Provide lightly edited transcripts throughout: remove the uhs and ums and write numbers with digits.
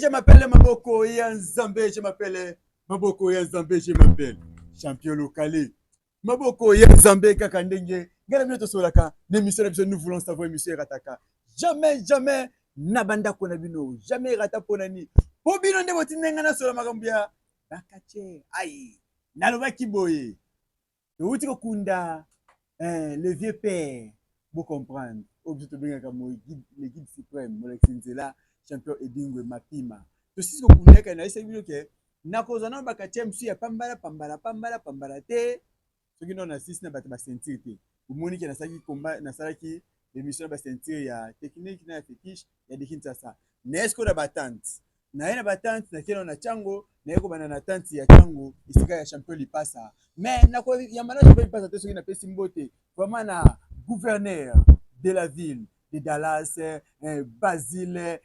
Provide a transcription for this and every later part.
Je m'appelle Maboko ya Nzambe, je m'appelle Maboko ya Nzambe, je m'appelle champion local. Maboko ya Nzambe, kaka ndenge ngai na bino tosolaka na émission na biso Nous voulons savoir, émission erataka jamais jamais na bandako na bino, jamais erata. Mpo na nini? Mpo bino nde botindi ngai nasola makambo ya bacatcheurs. Ai, nalobaki boye, touti kokunda le vieux père, bocomprendre, oyo biso tobengaka le guide suprême, molakisi nzela, champion Edingwe Mapima. Tosisi kokunda yaka, nayesaki bino ke nakozwa nano bacatcheurs mosusu ya pambala pambala pambala pambala te. Soki nano nasisi na bato baceinture te, omoni ke nasalaki combat, nasalaki émission na baceinture ya technique na ya fétiche ya de Kinshasa. Naye sikoyo na batente, naye na batente, nakei nano na Ntiango, naye kobanda na tente ya Ntiango, esika ya champion Lipasa. Mais nakoyamba na champion Lipasa te soki napesi mbote vraiment na gouverneur de la ville de Dallas, Basile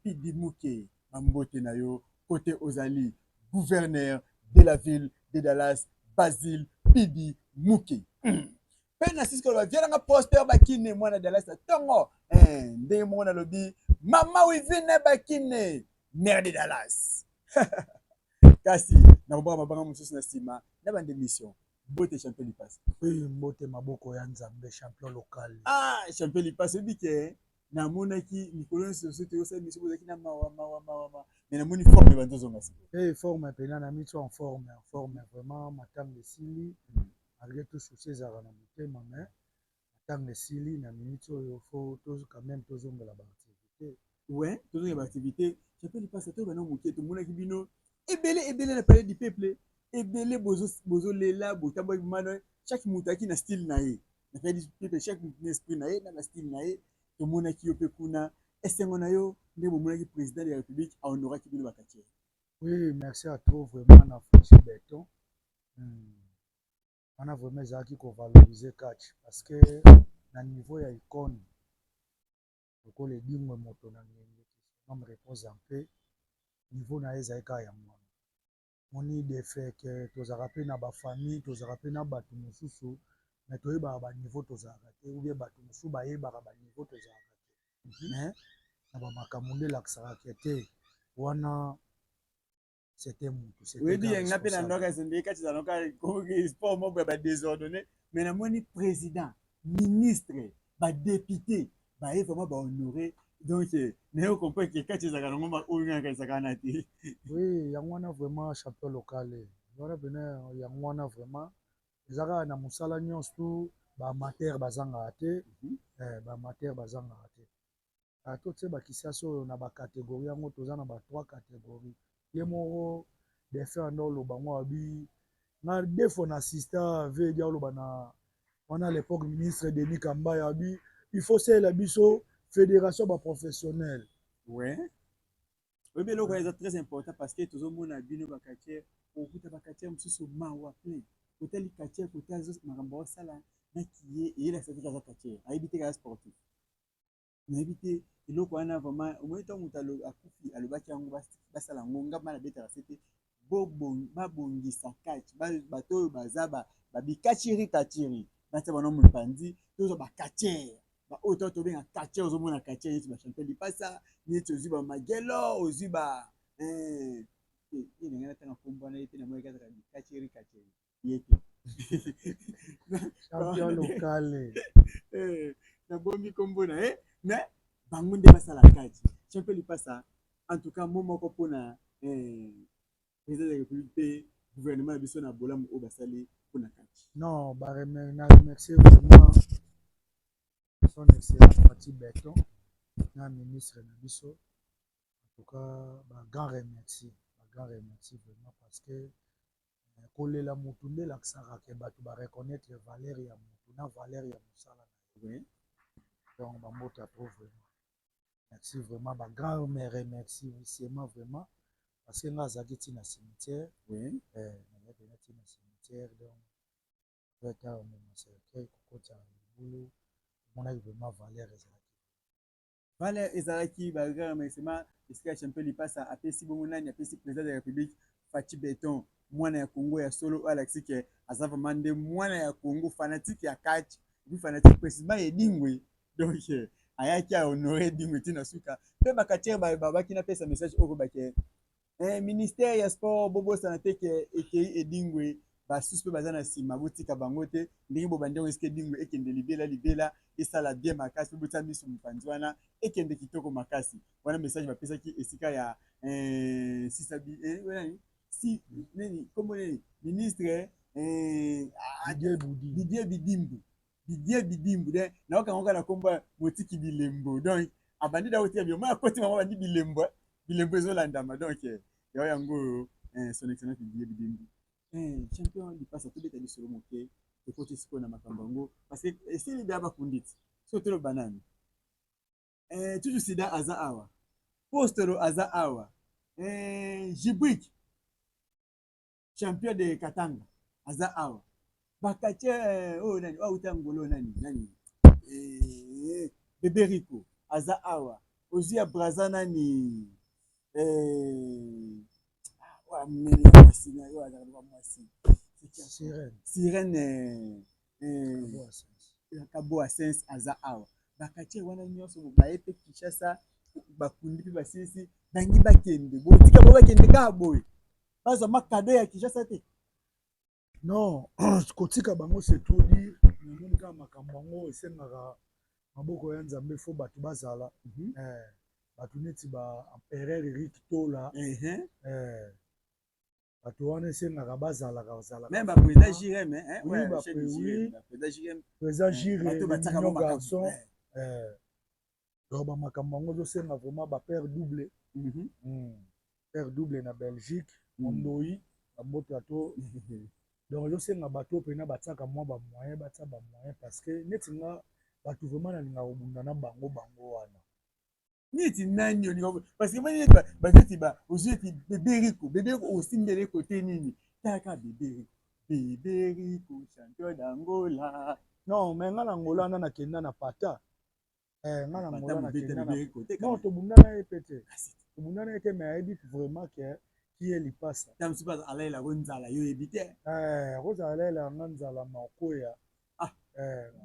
Pidimuke. Bambote na yo kote ozali, gouverneur de la ville de Dallas, Basile Pidi Muke. Mpe na sisi koloba, vieux nanga Prosper Bakine, mwana Dallas na ntongo, ndenge moko nalobi mama Wivine Bakine, maire de Dallas. Kasi nakobaka mabanga mosusu na nsima na bande mission. Mbote, champion Lipasa. Oui, mbote, Maboko ya Nzambe, champion local. Ah, champion Lipasa, oyebi ke namonaki mikolo nyonso so toyosala miso, bozalaki na mawa mawa mawa mawa, mais namoni forme banzo ozonga sikoyo. Hey, forme mpena na miso, en forme, en forme vraiment. Matanga esili, malgré tout souci ezalaka na motema, mais matanga esili. Na minute oyo, faut quand même tozongela baactivité. Ouais, tozongela baactivité. Champion Lipasa, toyeba na moke, tomonaki bino ebele ebele na Palais du Peuple, ebele bozolela, botambolaki mana, chaque moto ayaki na style na ye na Palais du Peuple, chaque moto na esprit na ye, na bastyle na ye. Tomonaki yo mpe kuna. Esengo na yo nde bomonaki président de la République ahonoraki bino bacatcheurs? Oui, merci à trop vraiment na Fatshi Béton. Wana vraiment ezalaki kovaloriser catch, parce que na niveau ya icône lokola Edingwe, moto na ngenge, homme repose en paix, niveau na ye ezali kaka yango wana. Moni de fait ke tozalaka mpe na bafamille, tozalaka mpe na bato mosusu, mais toyebaka baniveau tozalaka te, ou bien bato mosusu bayebaka baniveau tozalaka te. Mais na bamakambo nde elakisaka ke te, wana c'était mutu. Oyebi, nga mpe na ndoka esendeki kati ezalaka sport moko ya badésordonné, mais namoni président, ministre, badéputé baye vraiment bahonoré. Donc naye comprendre ke kati ezalaka nango oyo nga nakanisaka wana te. Oui, yango wana vraiment, champion local, wana pene yango wana vraiment eza kaka na mosala nyonso tu, baamateur bazangaka te. Baamateur bazangaka te. Totie bakisiasi oyo na bacatégorie yango, toza na ba trois catégorie. Ye moko defer nde oloba ngo abi nga deux fois na assistant vedi oloba na wana, à l'époque ministre Denis Kambaya abi il faut salela biso fédération baprofessionnel. Ouais, oyebi eloko eza très important, parce que tozomona bino bacatcheurs, okuta bacatcheurs mosusu mawa plein. Kotali catcheur, kota makambo aosala naki ye, eyelakisa te aza catcheur, ayebi te aza sportif. Nayebi te eloko wana vraiment. Omoni, ntango moto akufi, alobaki yango, basala yango. Nga bana betaka se te, babongisa catch. Bato oyo baza babikachiri kachiri, batia bango mopanzi, tozwa bacatcheurs oyo to tobenga catcheur. Ozomona catcheur neti bachampion Lipasa, neti ozwi bamagelo, ozwi ba ndenge natanga nkombo wana ye te, namoni kaka bikachiri kachiri ye te. Champion local. Nabombi nkombo na ye, mais bango nde basala catch. Champion Lipasa, en tout cas mo moko mpona président de la République mpe gouvernement na biso na bolamu oyo basali mpona catch. Non, na remercier vraiment Son Excellence Fatshi Béton na ministre na biso. En tout cas, bagrand remercie, bagrand remercie vraiment, parce que kolela motu nde elakisaka ke bato bareconnaître valeur ya motu na valeur ya mosala na ye. Donc bambote trop vraiment, merci vraiment, bagrand remerciement vraiment, parce que nga azalaki ntina cimetière. Nazalaki pena ntina cimetière, donc ata omema cercueil, kokota libulu, omonaki vraiment valeur ezalaki. Valeur ezalaki. Bagrand remerciement esika ya champion Lipasa apesi bongo nani? Apesi président de la République Fatshi Béton, mwana ya Congo ya solo, oyo alakisi ke aza vraiment nde mwana ya Congo, fanatique ya catch, et puis fanatique précisément Edingwe. Donc Ayaki ahonore Edingwe ntina suka. Mpe bacatcheurs babaki napesa message oyo bake ministère ya sport, bobosana te ke ekei Edingwe, basusu mpe baza na nsima, botika bango te. Ndenge bobandi yango, esika Edingwe ekende libela libela, esala bien makasi, mpe botia miso mopanzi wana, ekende kitoko makasi. Wana message bapesaki esika ya sisabi nani si nini, kombo nini, ministre Didier Bidimbu, Didier Bidimbu. De naokanga kaka na kombo ya motiki bilembo. Donc abandi da kotika bilembo, akoti bango, abandi bilembo, bilembo ezolandama. Donc yao yango oyo, son excellence Didier Bidimbu. Champion Lipasa, tobeta lisolo moke, tokoti sikoyo na makambo yango, parce que esili deya, bakundi ti soki toloba nani. Tutu Sida aza awa, Postolo aza awa, Jibrik, champion de Katanga, aza awa, bacatcheurs oyo nani oyo auta Ngolo, nani nani, Bebe Rico aza awa, ozwi ya Braza nani, oyo monene ya mwasi, oyo azalaka mwasi. Sirene Kaboa Sens aza awa. Bacatcheurs wana nyonso baye mpe Kinshasa, bakundi mpe basilisi, bangi bakende, botika bo bakende kaka boye, bazwa macadeau ya Kinshasa te? Non, kotika bango, c'est trop dire. Namoni kaka makambo yango esengaka maboko ya Nzambe. Fo bato bazala bato neti ba empereur Eric Tola, bato wana esengaka bazalaka bazalaka. Même baprésident Jirem. Oui, président Jirem, mignon garçon. Donc bamakambo yango ezosenga vraiment bapère double, père double na Belgique, Mondoi, bamboto ya to. Donc ezosenga bato mpena batiaka mwa bamoyen, batia bamoyen, parce que neti nga, bato vraiment nalingaka kobunda na bango, bango wana. Neti nani olinga? Parce que mani neti bazeti ozwi eti Bebe Riko, Bebe Riko osimbele kote nini? Talaka Bebe Riko, Bebe Riko, champion d'Angola. Non, mais nga na Angola wana nakenda na pata. Nga na Angola nakenda na, non, tobunda na ye pe te, tobunda na ye te, mais ayebi vraiment ke ki ye Lipasa. Ta mosusu alayelako nzala, yo oyebi te. Akozala alayelaka nga nzala, ma okoya.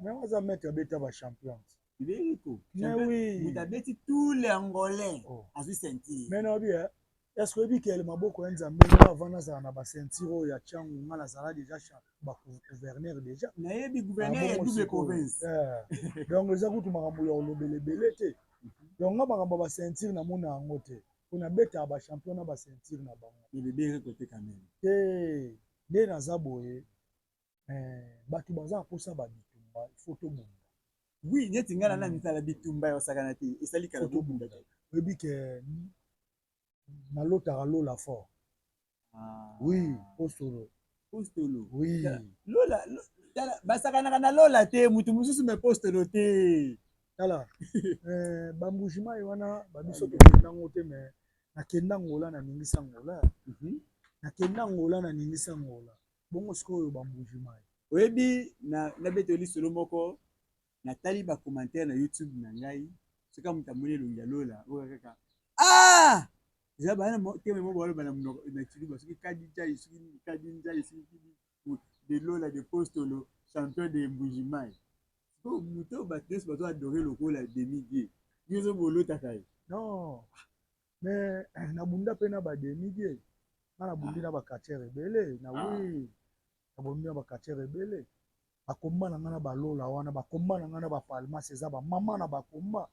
Mais aza maître, abeta bachampions. Bebe Riko. Mais oui. Moto abeti tous les Angolais, azwi ceinture. Mais nayebi, est ce que oyebi kele maboko ya Nzambe? Nga avant nazala na baceinture oyo ya Tiangu, nga nazala déjà bagouverneur déjà. Nayebi, gouverneur ya double province. Donc eza kutu makambo ya kolobela ebele te. Donc nga makambo ya baceinture namona yango te, mpo nabetaka bachampion na baceinture na bango. Bebe Riko te quand même. Te, nde naza boye, bato baza na mposa babitumba, il faut tobunda. Oui, neti ngai na misala bitumba ya osakana te, esali kala bobunda te. Oyebi ke nalotaka Lola fort. Oui, Postolo. Postolo. Oui. Lola, basakanaka na Lola te, mutu mosusu, me Postolo te. Tala, bambujimai wana babiso tokendango te, me nakenda Ngola, naningisa Ngola, nakenda Ngola, naningisa Ngola. Bongo sikoyo bambujimai. Oyebi, nabeta lisolo moko. Natali bacommentaire na YouTube na ngai, soki moto amoni elongi ya Lola oyo kaka, ah, eza bana teme moko baloba na monoko na Tshiluba, soki kadi njai, soki nini, kadi njai, soki de Lola de Postolo, champion de Mbujimai. Sikoyo moto oyo bato nyonso bazo adore lokola demi dieu, nyonso bolotaka ye. Non, mais nabunda mpe na bademi dieu. Nga nabundi na bacatcheurs ebele na, oui, nabundi na bacatcheurs ebele. Bakomba na nga na balola wana, bakomba na nga na bapalmas, eza bamama na bakomba.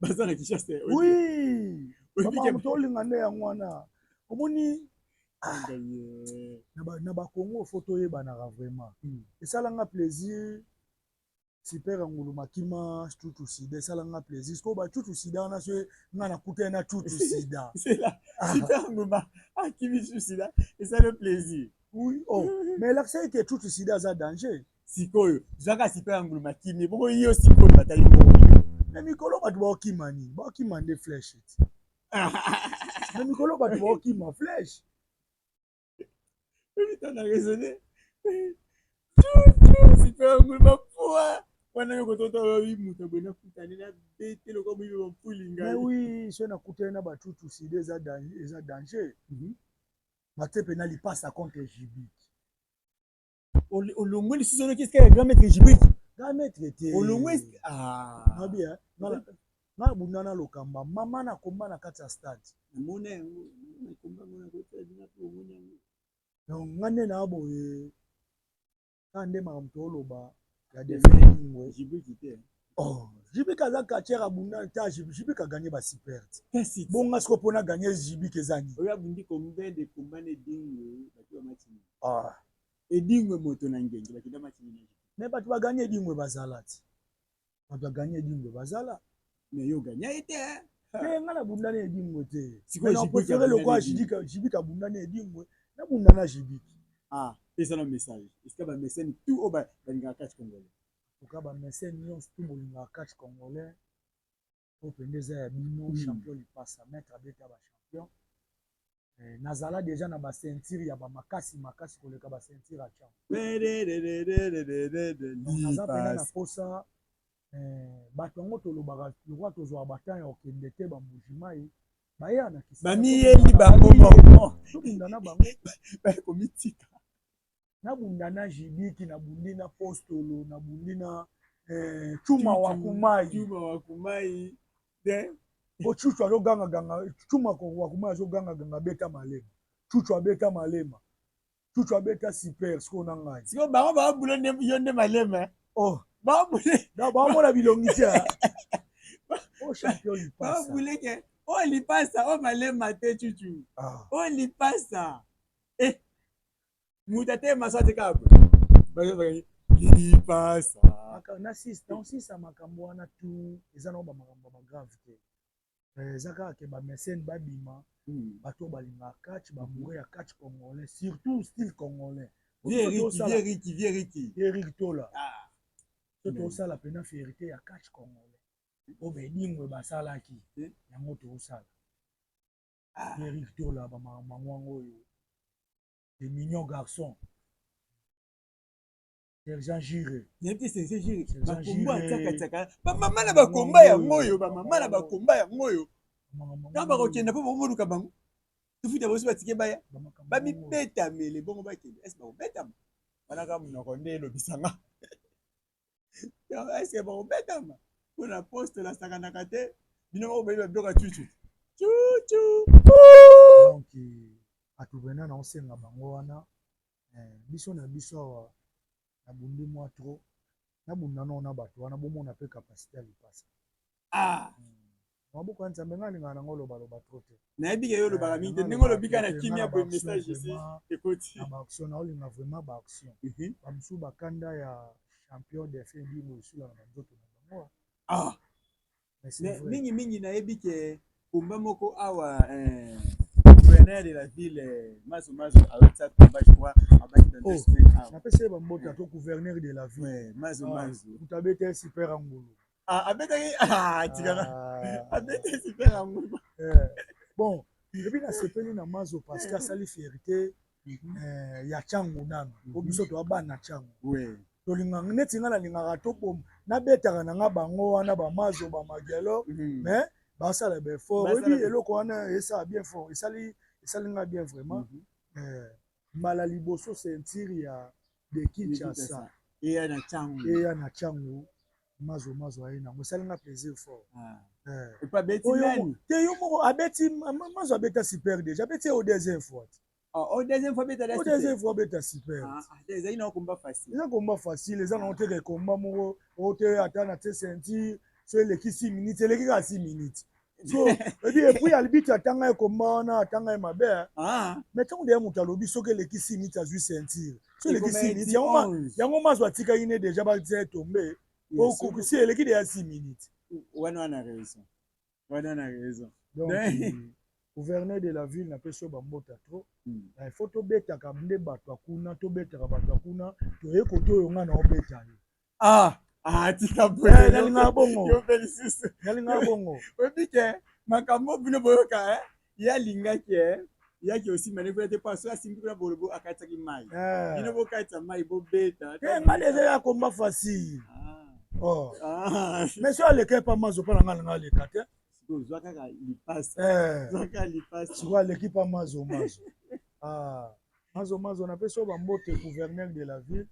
Baza na Kinshasa? Oui, moto olinga nde yango wana. Omoni, na Bakongo fo toyebanaka vraiment. Esalanga plaisir, super ya ngulu makima tutu sida, esalanga plaisir. Sikoyo batutu sida wana, so nga nakutani na tutu sida. Super nguma akimi tutu sida, esali plaisir. Oui, oh, mais elakisaki ke tutu sida aza danger. Sikoyo zwaka super ya ngulu makimi bongo, yo sikoyo batali bongo. Na mikolo bato baokima nini? Baokima nde flèche ti. Na mikolo bato baokima flèche. Na raisonné, super ngulu mapua wana, yo kotota oyo moto boye nakutani na bete lokola moyibi bampuli ngai. Mais oui, so nakutani na batutu sida, eza danger. Batie mpena Lipasa contre Jibik. Olongwe lisusu, oloki esika ya grand maître Jibrik. Grand maître te. Olongwe. Nabi nga bunda na Lokamba, mama na komba na kati ya stade. Namona yango, nakomba ngo na koti ya bino mpe omoni yango. Donc nga nde na boye, kaka nde makambo tooloba ya Defin. Jibrik te. Oh, Jibik aza catcheur, abunda ta. Jibik aganye basuper te. Kasi bonga siko mpona ganye Jibik eza nini? Oyo abundi combien de combat na Edingwe? Bato bamatini. Ah. Edingwe moto na ngenge, bakenda matini na Me bato baganye Edingwe bazala ti, bato baganye Edingwe bazala. Mais yo ganya ye te. Te, nga nabunda na Edingwe te. Sikoyo Mais na Jibik préféré abunda lokola na Edingwe. Jibik abunda na Edingwe, nabunda na Jibik. Ah, eza na message esika bamesene tout oyo balingaka catch congolais. Toka bamesene nyonso tu bolingaka catch congolais, oyo mpenza eza ya bino. Champion Lipasa, maître abeta bachampion. Nazala déjà na baceinture ya bamakasi makasi koleka baceinture ya champ. Donc naza mpena na posa bato yango tolobaka lokwa tozwaka batemps ya kokende te bambujimai baya na Kisasa. Bamiyeli bango moko. Tobunda na bango. Bakomitika. Nabunda na Jibiki, nabundi na Postolo, nabundi na Chuma Wakumai. Chuma Wakumai de. Po Chuchu azogangaganga, Chuma Wakumai azogangaganga, abeta malema, Chuchu abeta malema, Chuchu abeta super. Sikoyo na ngai. Sikoyo bango babule nde yo nde malema. Oh. Babule. Na bamona bilongi te. O champion Lipasa. Babule ke oyo Lipasa, oyo malema te, Chuchu. Ah. Oyo Lipasa, eh, moto atema so atika boye Lipasa. Na makambo wana tu eza nango bamakambo ya bagrave te. Eza kaka ke bamesene babima, bato oyo balingaka catch, bamoure ya catch congolais, surtout style congolais. Vieriki, vieriki. Eric Tola. So tosala mpena fierté ya catch congolais oyo bedingwe basalaki yango, tosala. Eric Tola, bamakambo yango wango oyo, les mignons garçons, Sergent Jire. Nayebi te, Sergent Jire, bakombo atiakatiaka bamama na bakomba yango oyo, bamama na bakomba yango oyo, ntango bakokenda mpo bakomoluka bango, tofuta boso batike baya bamibetamele bongo bakende ese bakobetama wana kaka monoko nde elobisanga. Eske bakobetama mpona poste nasakanaka te? Bino moko boyebi biloko ya cucu cucu. Donc bato vraimen naosenga bango wana, biso na biso awa nabundi mwa trop, nabunda nao na bato wana, bomona mpe capacité ya Lipasa. Ah. Maboko ya Nzambe, ngai alingaka nango olobaloba trop te. Nayebi ke yo olobaka mingi te, ndenge olobika na kimia boye, message esi ekoti. Na baaction naolinga vraiment baaction, bamosusu bakanda ya champion Delphin Edingwe esula na banzoto na bango. Ah. Mais c'est vrai. Mingi mingi nayebi ke komba moko awa, gouverneur de la ville Mazo Mazo awetisa komba, je crois abaki dans deux Oh. semaines awa. Napesi ye bambote to gouverneur de la ville. Ouais, Mazo. Ah, Mazo. Moto abeta super angulu. Ah, abetaki, ah, tikaka. Ah. Abetaki super angulu. Bon, epi nasepeli na Mazo parce que asali fierté ya Ntango nano po biso toya bana Ntango. Tolingaka neti nga nalingaka to nabetaka na nga bango wana, bamazo, bamagelo, mais basala baeffort. Basala oyebi eloko wana esala bien fort, esali esali nga bien vraiment. Mbala liboso ceinture ya de Kinshasa eya na Ntango. Eya na Ntango, Mazo Mazo aye nango, esali nga plaisir fort. Ah. Eh. Epo abeti Oyo nani? Te, yo moko abeti Mazo abeta super déjà, abeti ye au deuxième fois. Ah, au deuxième fois abeta. Au deuxième fois abeta super. Ah, ah, ezali na komba facile. Eza komba facile, eza nango teke komba moko oyo te, ata na te ceinture so eleki 6 minutes, eleki kaka 6 minutes. So et puis arbitre atanga ye komba wana, atanga ye mabe. Ah. Mais ntango deya moto alobi soki eleki 6 minutes azwi ceinture, so eleki 6 minutes, yango yango Mazo atikaki ne déjà batia ye tombe si eleki deya 6 minutes. Wana wana raison, wana na raison. Donc gouverneur de la ville, napesi yo bambota trop. Il faut tobetaka nde bato ya kuna, tobetaka bato ya kuna, toye kote oyo nga na obeta yo. Ah ah, tika. Boye nalingaka bongo. Yo mpe lisusu. Nalingaka bongo. Oyebi ke makambo bino boyoka, ye alingaki yaki osimba nde kuna te, mpo so asimbi kuna bolobo akatisaki mai. Bino bokatisa mai, bobeta. Te, nga deja ya komba facile. Oh. Mais so aleka epa Mazo, mpo na nga alinga aleka te. Ozwa kaka Lipasa, zwa kaka Lipasa. Sikoyo aleki mpa Mazo Mazo. Ah, Mazo Mazo, napesi oyo bambote, gouverneur de la ville.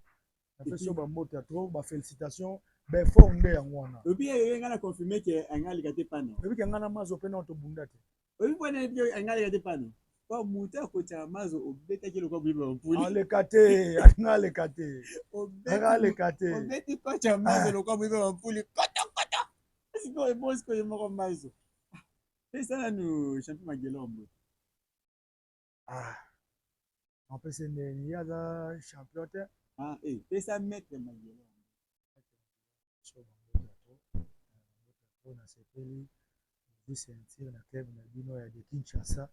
Napesi yo bambote ya trop, bafélicitation, baeffort nde yango wana. Oyebi ye, nga na confirme ke anga aleka te pano. Oyebi ke nga na Mazo mpe nao tobunda te. Oyebi mpona yebi ke anga aleka te pano po moto akotiaka Mazo, obetaki lokwa boyeba bampuli. Aleka te, nga aleka te, nga aleka te. Obeti kotia Mazo lokwa boyeba bampuli kota kota. Sikoyo ebo sikoyo ye moko Mazo pesa nanu champion Magelombo. Ah, apesi ndeni, ye aza champion te. Ah, eh, pesa maître Magelombo. So bambote ya trop, bambote ya trop. Nasepeli ozwi ceinture na club na bino ya de Kinshasa,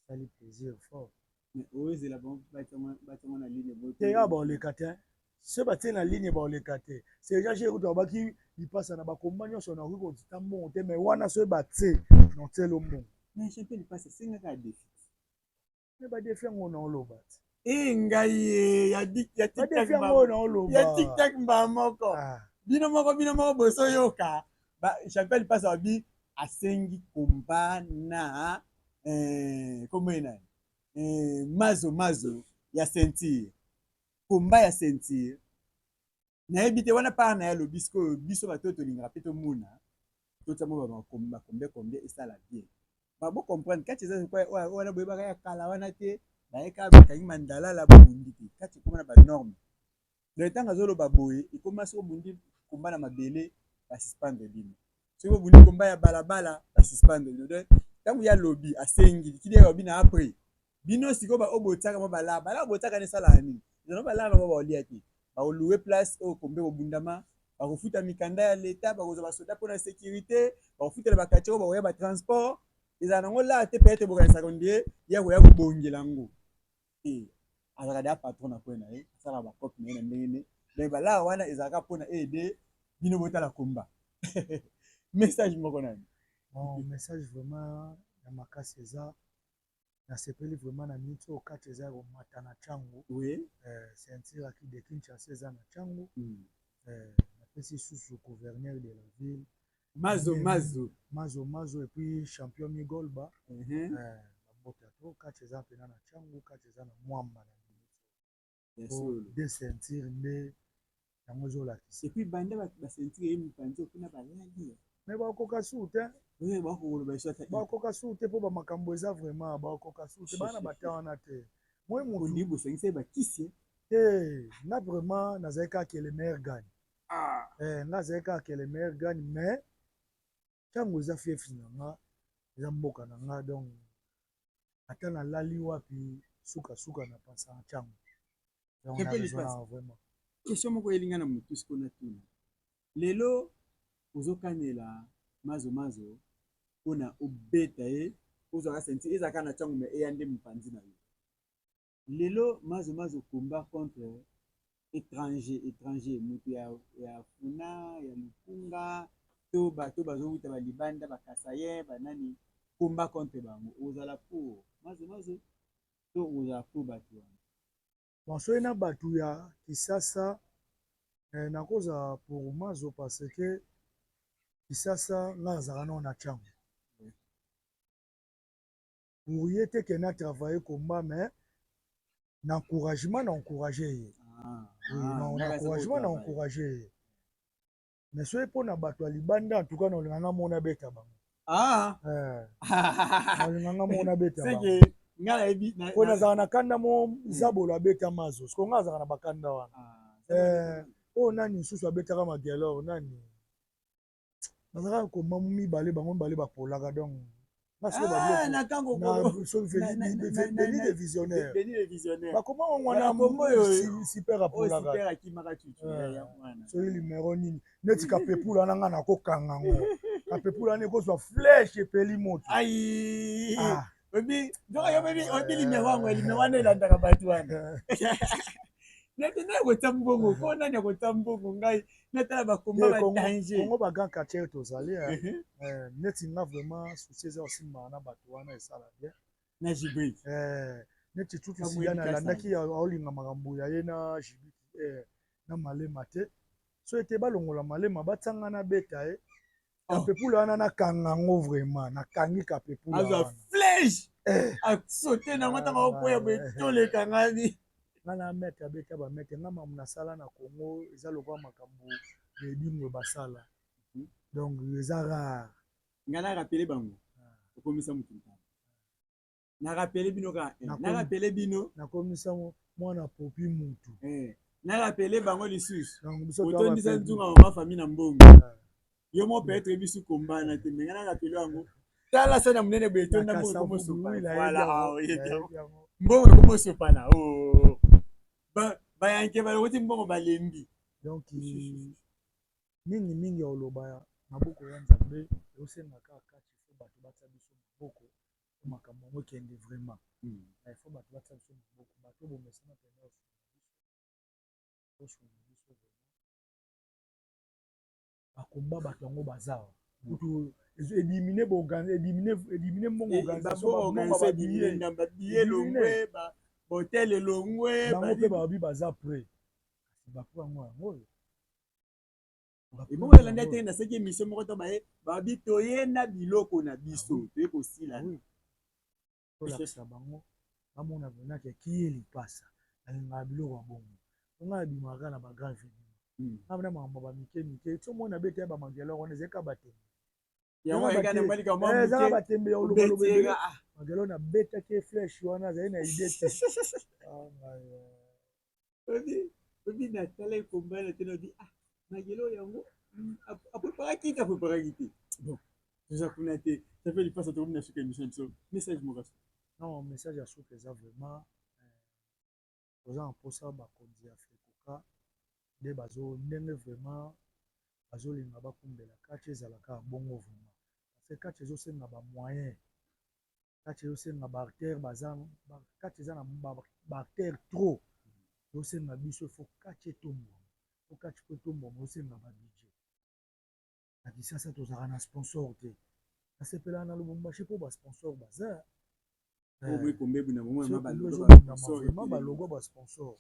esali plaisir fort. Mais oyozela bango batiango na ligne boye? Te, awa baoleka te. So batie na ligne, baoleka te. Sergent G kutu abaki lipasa na bakomba nyonso, nakoki kozita mbongo te, mais wana soki batie, notielo mbongo. Mais champion lipasa esengaka défi. Me badéfi yango naoloba te. E ngai ye ya ya Badéfi yango naoloba. Ya tiktak mbala moko. Ah. Bino moko, bino moko bozoyoka. Champion lipasa babi asengi komba na kombo ye nani, Mazo Mazo ya ceinture, komba ya ceinture. Nayebi te wana part na ye alobi. Sikoyo biso bato oyo tolingaka mpe tomona totia mo bakombe combien esala bien, babo comprendre kati eza wana. Boyebaka ya kala wana te, bayeka bakangi mandalala, bobundi te. Kati ekoma na banorme. Donc ntango azoloba boye, ekoma soki obundi komba na mabele, basuspendre bino. Soki obundi komba ya balabala, basuspendre bino. Donc ntango ya lobi asengi likili ya lobi na après bino sikoyo baoyo botiaka mwa balaa balaa, botiaka na esalaka nini? Ezala balaa na mwa baolia te, bakolouer place oyo kombe kobundama, bakofuta mikanda ya leta, bakozwa basoda mpona sécurité, bakofutela baquartier oyo bakoya, batransport ezala nango laa te. Peut-être bokanisaka nde ya koya kobongela yango te. Azalaka deya patron na kwe na ye, asalaka bacope na ye na ndenge ne. Donc balaa wana ezalaka mpona aide bino botala komba. Message moko nani? Bon, message vraiment ya makasi eza, nasepeli vraiment na miniti oyo kati eza ya komata na ntango. Ceinture aki de Kinshasa eza na ntango. Napesi susu gouverneur de la ville. Mazo Mazo. Mazo Mazo et puis champion Migolba. Bambote ya to kati eza mpena na ntango, kati eza na mwamba na miniti de ceinture nde yango ezolakisa. Et puis banda baceinture ye mopanzi kuna balali. Me bakoka su te. Bakoka su te mpo bamakambo eza vraiment, bakoka su te, bana bata wana te. Moi motu bosangisa ye bakisi. Te, nga vraiment nazali kaka que le meilleur gagne. Nga azali kaka que le meilleur gagne, mais ntango eza fief na nga, eza mboka na nga, donc ata nalali wapi, sukasuka na pasaka ntango. Donc vraiment. Question moko elinga na motu sikoyo natuna: lelo ozokanela Mazo Mazo mpona obeta ye, ozwaka ceinture, ezalaka na ntango, me eya nde mopanzi na yo. Lelo Mazo Mazo combat contre étranger, étranger moto ya Funa, ya Lukunga, to bato bazowuta balibanda, bakasayen, banani, combat contre bango, ozala pour Mazo Mazo to ozala pour bato wana? Bon, soki na bato ya Kisasa, nakozala pour Mazo parce que Kisasa nga azalaka nao na ntango pour ye te ke na travailler combat, mais na encouragement, na encourage ye. Oui, non, na encouragement, na encourage ye. Mais soki mpona bato ya libanda, en tout cas naolinga nga mona beta bango. Naolinga nga mona beta bango po nazalaka na kanda mo Zabolo abeta Mazo. Siko nga azalaka na bakanda wana. Oyo nani lisusu abetaka Magelor? Nani bazalaka koma mibale, bango mibale bapolaka. Donc Beni de Visionnaire, bakoma wana super, apolaka soki numero nini, neti kapepula wana, nga nakokanga ngo. Kapepula wana ekozwa flèche, epeli moto. Oyebi limero yango, limero wana elandaka bato wana. Neti nani akotya mbongo ko, nani akotya mbongo? Ngai natala bakomba badanger. Kongo bagrand quartier tozali. Neti nga vraiment souci eza osimbaka na bato wana, esala bien. Na Jibrik. Neti tutu Siyana alandaki, aolinga makambo ya ye na Jibrik na Malema te. So ete balongola Malema, batianga na beta ye kapepula wana, nakanga yango vraiment, nakangi kapepula. Azwa flèche, asote nango, ntango akokwea boye, toleka ngani. Nga na maître abeta bamaître. Nga makambo nasala na Congo eza lokola makambo edingwe basala. Donc eza rare. Nga na rappeler bango, okomisa motu ntaba. Na rappeler bino kaka, na rappeler bino. Nakomisa mwana popi mutu. Na rappeler bango lisusu, otondisa nzunga mama famille na mbongo. Yo mo peut-être biso kombana te, mais nga na rappeler yango. Tala sana monene boye, etonda mbongo, ekomosopana. Voilà, mbongo ekomosopana. Bayanke balokoti mbongo, balembi. Donc mingi mingi ya koloba, maboko ya Nzambe eosenga kaka kati. Faut bato batia biso maboko po makambo yango ekende vraiment. Il faut bato batia biso maboko, bato bomesana mpenza osunga biso, osunga biso vraiment. Bakomba bato yango baza kutu ediminuer, ediminuer mbongo organisation, babillet elongwe, bahôtel elongwe. Bango mpe babi baza prêt, kasi baprêt yango yango oyo. Ebongo elanda te. Naseki émission moko to baye babi toye na biloko na biso, toye kosila. Tolakisa bango, bamona vraiment ke kiye lipasa alingaka biloko ya bongo. Nga abimaka na bagrand événement, nga na makambo bamike mike ti omona bete ya bamagelor wana, ezalika batembe, ezaka batembe ya olobaloba ebele. Magelor nabetaki flèche wana, azali na idée te. Obi natala ekombana te, nabi ah, Magelo yango apreparaki te, apreparaki te. Bon, toza kuna te. Ça fait lipasa, tokomi na suka émission na biso. Message moko? Non, message ya suka eza vraiment toza na mposa bakonzi ya FECOCA nde bazo ndenge vraiment bazolinga bakumbela kati, ezalaka bongo vraiment, parce que kati ezosenga bamoyen, kati ezosenga baacteur, baza kati eza na baacteur trop. Ezosenga biso, faut kati etombwama, po kati po etombwama ezosenga babudget. Na Kinshasa tozalaka na sponsor te. Nasepelaka na Lubumbashi mpo basponsor baza vraiment, balogwa basponsor.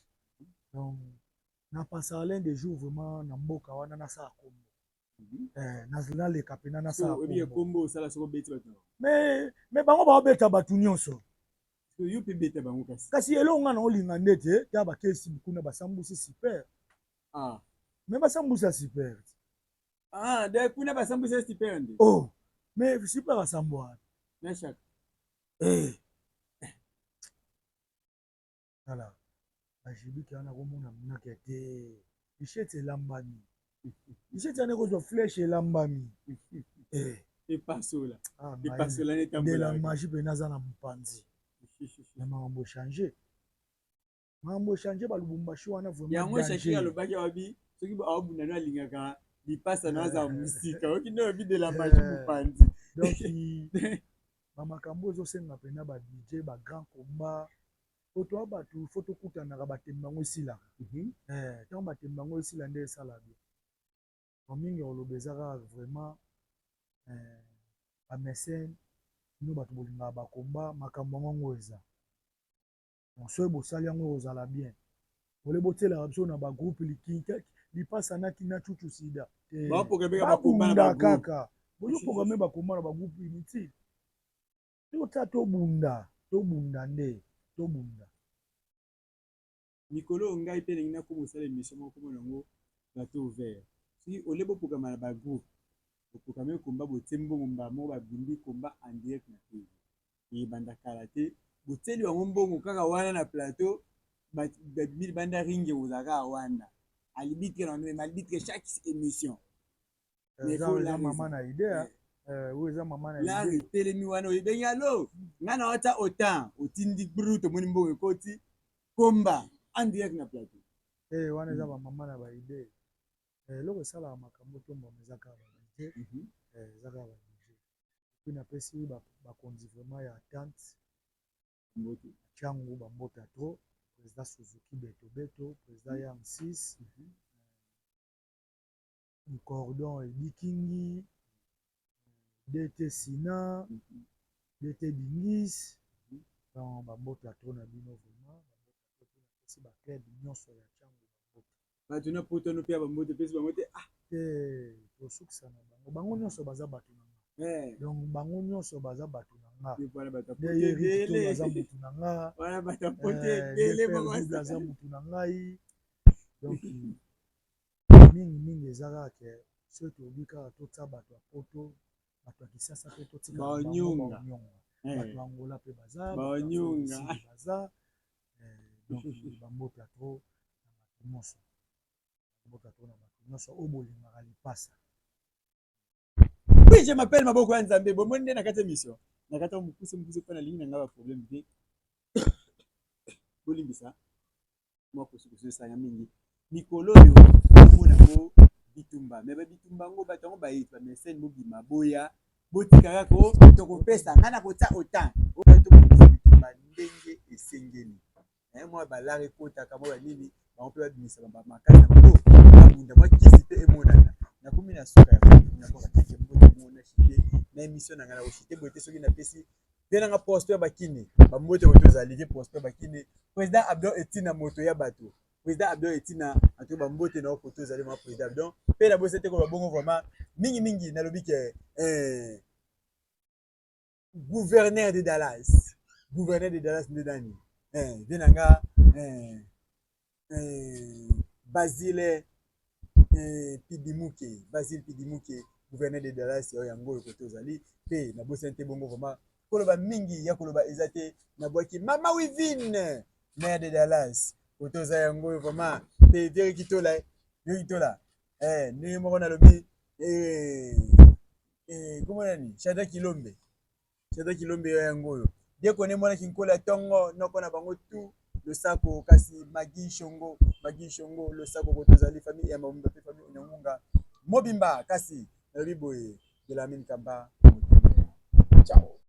Donc napasaka l'un des jours vraiment na mboka wana, nasala kombo, naleka mpena, nasala. Kombo. Mais bango baobeta bato nyonso. Yo mpe beta bango kasi. Kasi eloko nga na olinga nde te ta bakesi kuna basambusi super. Mais basambusa super. Ah, de kuna basambusa super nde. Oh, mais super asambwa. Na chaka. Eh. Tala bajibiki wana, komona monaka te lichete elambami, lichete wana ekozwa flèche elambami. Epasola, epasola. De la magie mpena aza na mopanzi na makambo echange, makambo echange, balubumbashi wana. Yango Shakira alobaki, wabi soki aobunda no alingaka lipasa no aza mosika, oki nde oyebi de la magie mopanzi. Donc bamakambo ezosenga mpena babudget, bagrand combat, po toa bato, faut tokutanaka, batembe yango esilaka. Ntango batembe yango esila nde esala bien. Mingi ya koloba eza kaka vraiment bamécène, bino bato bolingaka bakomba, makambo yango yango eza. Donc soki bosali yango ekozala bien. Ole botielaka biso na bagroupe lipasa na cucu sida, babunda kaka, bozoprograme bakomba na bagroupe inutile. Totia, tobunda, tobunda nde tobunda. Mikolo oyo ngai mpe ndenge nakoma osala émission moko, komona yango plateau ouvert. Soki ole boprograma na bagroupe, boprograme komba, botie mbongo mbala moko, babimbi komba en direct na TV, ebanda kala te. Botieli bango mbongo kaka wana na plateau, babimi libanda, ringi ekozala kaka wana, arbitre na même arbitre chaque émission. Eza mama na idée oyo, eza mama na Lar etelemi wana, oyebengi alo ngai na wata autant otindi bru, tomoni mbongo ekoti, komba en direct na plateau. Wana eza bamama na baidée. Eloko esalaka makambo tombama eza kaka babudget, eza kaka babudget. Puis napesi bakonzi vraiment ya attente Tiangu bambota trop, président Suzuki Beto Beto, président Yang 6 Cordon Edikingi, DT Sina, DT Bingis. Donc bambote ya trop na bino vraiment. Napesi baclub nyonso ya Tiangu bambote. Bato na poto no mpe ya bambote, epesi bango te ah. Te, tosukisa na bango, bango nyonso baza bato na nga. Donc bango nyonso baza bato na nga. Nde ye Eric Tolo aza mutu na nga. Double aza mutu na ngai. Donc mingi mingi eza kaka ke soki tolobi kaka totia bato ya poto, bato ya Kisasa mpe totika bango banyonga, bato ya Angola mpe baza, baza. Donc bambote ya trop na bato nyonso, bambote ya trop na bato nyonso oyo bolingaka lipasa. Oui, je m'appelle Maboko ya Nzambe. Bomoni nde na kati ya émission, na kati ya mokuse mokuse, mpo nalingi na ngai baproblème te. Bolimbisa, mwa kosukosu esanga mingi. Mikolo oyo omona yango bitumba, me babitumba yango, bato yango baye bamesene, bobima, boya, botika kaka tokopesa ngai na kotia autant tobongisa bitumba ndenge esengeli. Mwa balare ekotaka, mwa banini bango mpe babimisa makasi na bango, babunda, mwa kisi mpe emonana. Nakomi na suka ya nakoka keke mbote mona chite na émission na ngai na kochite boye te. Soki napesi mpe nanga Prosper Bakini bambote, oyo tozali te, Prosper Bakini, président Abdon Etina, moto ya bato, président Abdon Etina antuka bambote na okoto ezali mwa président Abdon. Mpe nabosi te koloba bongo vraiment mingimingi, nalobi ke gouverneur de Dallas, gouverneur de Dallas nde nani? Vie na nga Basile Pidimuke, Basile Pidimuke, gouverneur de Dallas oyo yango oyo kote ozali. Mpe nabosani te bongo vraiment koloba mingi ya koloba eza te. Nabwaki mama Wivine, maire de Dallas, kote oza yango oyo vraiment. Mpe Vieri Kitola, Vieri Kitola, ndenge moko nalobi kombo nani, Shada Kilombe, Shada Kilombe yo yango oyo diekone mwanaki nkola ya ntongo noko na bango tu losako. Kasi Magi Shongo, Magi Shongo, losako kote ozali, famille ya mobimba mpe famille Onyangunga mobimba. Kasi nalobi boye, Belamine Kamba, motema, ciao.